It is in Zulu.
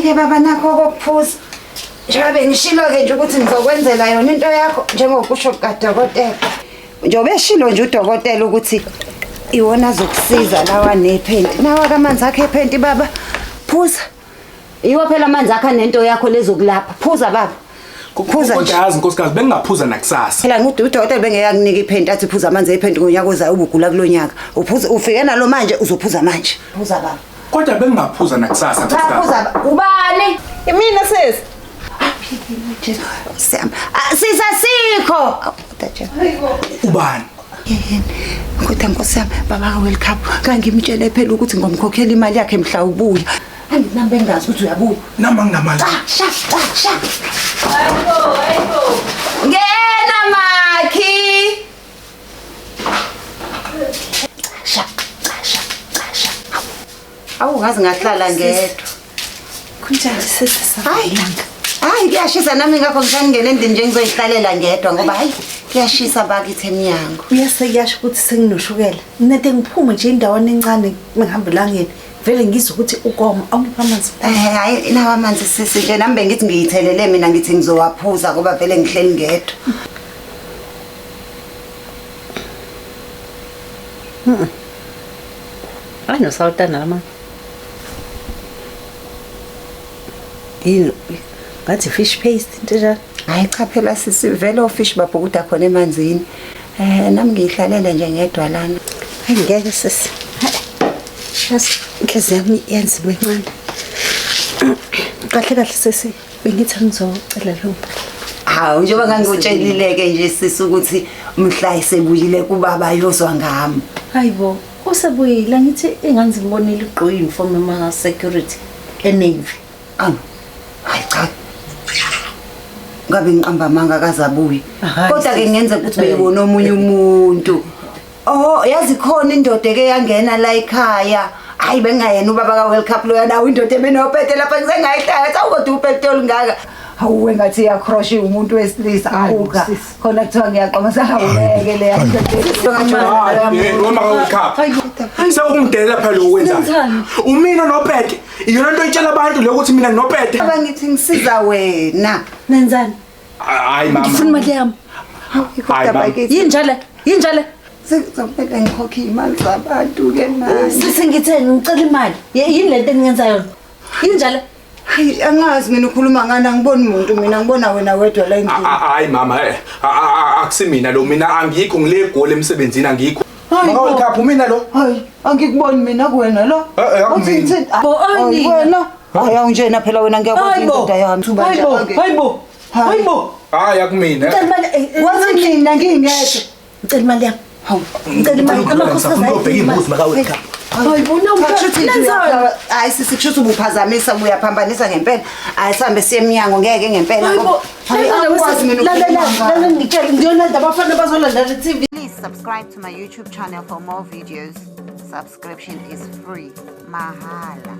Hayi-ke baba nakho okokuphuza. Njengoba bengishilo-ke nje ukuthi ngizokwenzela yona into yakho njengokusho kukadokotela. Njengoba eshilo nje udokotela ukuthi iwona azokusiza lawa nephenti. Nawa-ke amanzi akho ephenti baba. Phuza. Iwo phela amanzi akho anento yakho lezokulapha. Phuza baba. Phuza nje. Kodwa yazi nkosikazi bengingaphuza nakusasa. Phela ngude udokotela bengeke akunika iphenti athi phuza amanzi ephenti ngonyaka ozayo ubugula kulonyaka. Uphuza ufike nalo manje uzophuza manje. Phuza baba. Kodwa bengingaphuza nakusasa Cha nkosikazi. phuza ba- ubani? Imina sesi. Jesu siyami. Ah, Sisa sikho. Awu, kodwa Jesu. Ubani? Yini? Kodwa nkosi yami baba ka World Cup kangimtshele phela ukuthi ngomkhokhela imali yakhe mhla ubuya. Angithi nami bengazi ukuthi uyabuya. Nami anginamali. Cha sha cha sha. Hayibo hayibo. Ngena makhi. Sha sha sha. Awu ngaze ngahlala ngedwa. Kunjani sisi Hayi. sabalanga? Hayi kuyashisa nami ngakho ngisangena endlini nje ngizoyihlalela ngedwa ngoba hayi kuyashisa bakithi emnyango. Uyase kuyasho ukuthi senginoshukela. Mina ngiphume nje endaweni encane ngihamba elangeni. Vele ngizwe ukuthi ukoma awungipha amanzi. Eh hayi nawa amanzi sisi nje nami bengithi ngiyithelele mina ngithi ngizowaphuza ngoba vele ngihleli ngedwa. Anosawutana lama. Yini ngathi fish paste into enjalo. Hayi cha phela sisi vele ofish babhukuda khona emanzini. Eh nami ngiyihlalele nje ngedwa lana. Hayi ngeke sisi. Yazi inhliziyo yami yenza ibe ncane. Kahle kahle sisi bengithi angizocela leyo mpahla. Hawu njengoba ngangikutshelile-ke nje sisi ukuthi mhla esebuyile kubaba yozwa ngami. Hayi bo, usebuyile ngithi ingane zimbonile igqoke uniform ema security eNavy. Awu, hayi cha. Ngabe ngiqamba amanga akaze abuye. Hayi, Kodwa ke sisi. kungenzeka ukuthi beyibona omunye umuntu. Oh, yazi khona indoda eke yangena la ekhaya. Hayi bengayena ubaba ka World Cup loya nawo indoda ebenopete lapha ngisengayihlaya. Sawu kodwa upete olungaka. Hawu wengathi iyacrosh umuntu wesilisa. Awuka. Khona kuthiwa ngiyaqoma sahawuleke le Hayi, wema ka World Cup. Sewungidelela phela lokhu wenzayo. Nenzani? Umina nopete. Iyona nto itshela abantu leyo ukuthi mina nginopete. Baba ngithi ngisiza wena. Nenzani? Hayi mama. Ngifuna imali yami. Hawu Hayi, kodwa mama. bakithi. Yini njale? Yini njale? Sekuzomele ngikhokhe iy'mali zabantu-ke manje. Sisi ngitheni ngicela imali. Yini lento engingenza yona? Yini njale? Hayi angazi mina ukhuluma ngani angiboni muntu mina ngibona wena wedwa la endlini. Hayi mama eh akusimina lo mina angikho ngile egoli emsebenzini angikho. Hayi Maka World bo. Cup umina lo. Hayi angikuboni mina kuwena lo. Eh, eh, akumina. Uthi ngithini? Bo, ayi Hayi, nina. wena. Hayi awunjena phela wena ngiyakwazi Hayibo. indoda yami. Thuba nje, Hayibo. angi- Hayibo. Hayi. Hayibo. Hayi akumina. Ngicela imali. Wathi mina ngingedwa. Ngicela imali yami. Hawu. Ngicela imali. Amakhosikazi Ngifuna ukubheka imbuzi maka World Cup. Hayibo Cha, kushuthi nje nenzani? Hayi sisi kushuthi ubuphazamisa uyaphambanisa ngempela. Hayi sihambe siye emnyango ngeke ngempela. Hayibo. Hayi angikwazi mina Lalela, ukukhuluma lalela ngitshele ngiyolanda abafana bazolanda le TV. Please subscribe to my YouTube channel for more videos. Subscription is free. Mahala.